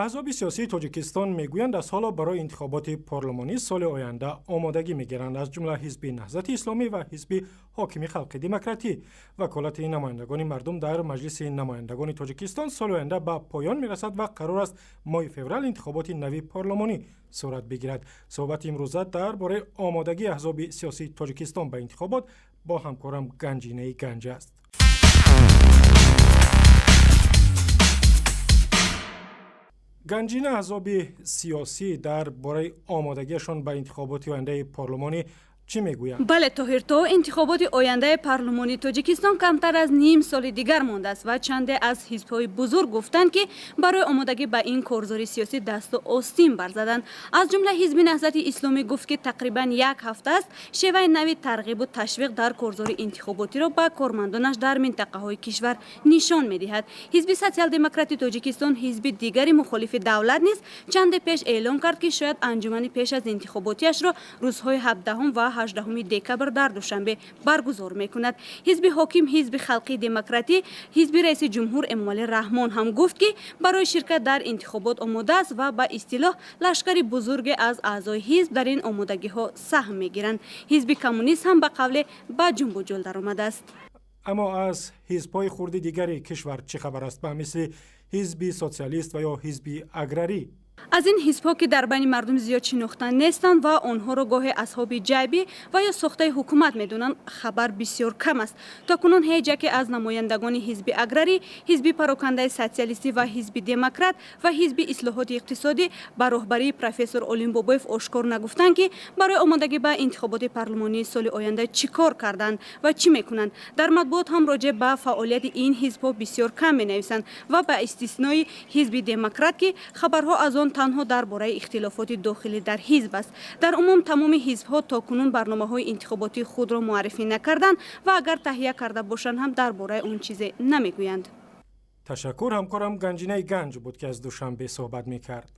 Аҳзоби сиёсии Тоҷикистон мегӯянд, аз ҳоло барои интихоботи парлумонии соли оянда омодагӣ мегиранд, аз ҷумла Ҳизби Наҳзати Исломӣ ва Ҳизби ҳокими Халқи Демократӣ. Ваколати намояндагони мардум дар Маҷлиси намояндагони Тоҷикистон соли оянда ба поён мерасад ва қарор аст, моҳи феврал интихоботи нави парлумонӣ сурат бигирад. Суҳбати имрӯза дар бораи омодагии аҳзоби сиёсии Тоҷикистон ба интихобот бо ҳамкорам Ганҷинаи Ганҷ аст. Ганҷина, аҳзоби сиёсӣ дар бораи омодагиашон ба интихоботи ояндаи парлумонӣ чӣ мегӯянд? Бале, Тоҳир, то интихоботи ояндаи парлумонии Тоҷикистон камтар аз ним соли дигар мондааст ва чанде аз ҳизбҳои бузург гуфтанд, ки барои омодагӣ ба ин корзори сиёсӣ дасту остин барзаданд. Аз ҷумла Ҳизби Наҳзати Исломӣ гуфт, ки тақрибан як ҳафта аст, шеваи нави тарғибу ташвиқ дар корзори интихоботиро ба кормандонаш дар минтақаҳои кишвар нишон медиҳад. Ҳизби Социал-демократи Тоҷикистон, ҳизби дигари мухолифи давлат, низ чанде пеш эълон кард, ки шояд анҷумани пеш аз интихоботиашро рӯзҳои 17 ва 18 декабр дар Душанбе баргузор мекунад. Ҳизби ҳоким, Ҳизби Халқии Демократӣ, ҳизби раиси ҷумҳур Эмомалӣ Раҳмон ҳам гуфт, ки барои ширкат дар интихобот омода аст ва ба истилоҳ лашкари бузурге аз аъзои ҳизб дар ин омодагиҳо саҳм мегиранд. Ҳизби Коммунист ҳам ба қавле ба ҷунбуҷул даромадааст. Аммо аз ҳизбҳои хурди дигари кишвар чӣ хабар аст, ба мисли Ҳизби Социалист ва ё Ҳизби Аграрӣ? Аз ин ҳизбҳо, ки дар байни мардум зиёд шинохта нестанд ва онҳоро гоҳе асҳоби ҷайбӣ ва ё сохтаи ҳукумат медонанд, хабар бисёр кам аст. То кунун ҳеҷ яке аз намояндагони Ҳизби Аграрӣ, Ҳизби Парокандаи Социалистӣ ва Ҳизби Демократ ва Ҳизби Ислоҳоти Иқтисодӣ ба роҳбарии профессор Олим Бобоев ошкор нагуфтанд, ки барои омодагӣ ба интихоботи парлумонии соли оянда чӣ кор карданд ва чӣ мекунанд. Дар матбуот ҳам роҷеъ ба фаъолияти ин ҳизбҳо бисёр кам менависанд ва ба истиснои Ҳизби Демократ, ки хабарҳо аз он танҳо дар бораи ихтилофоти дохилӣ дар ҳизб аст. Дар умум тамоми ҳизбҳо то кунун барномаҳои интихоботии худро муаррифӣ накарданд ва агар таҳия карда бошанд ҳам, дар бораи он чизе намегӯянд. Ташаккур. Ҳамкорам Ганҷинаи Ганҷ буд, ки аз Душанбе суҳбат мекард.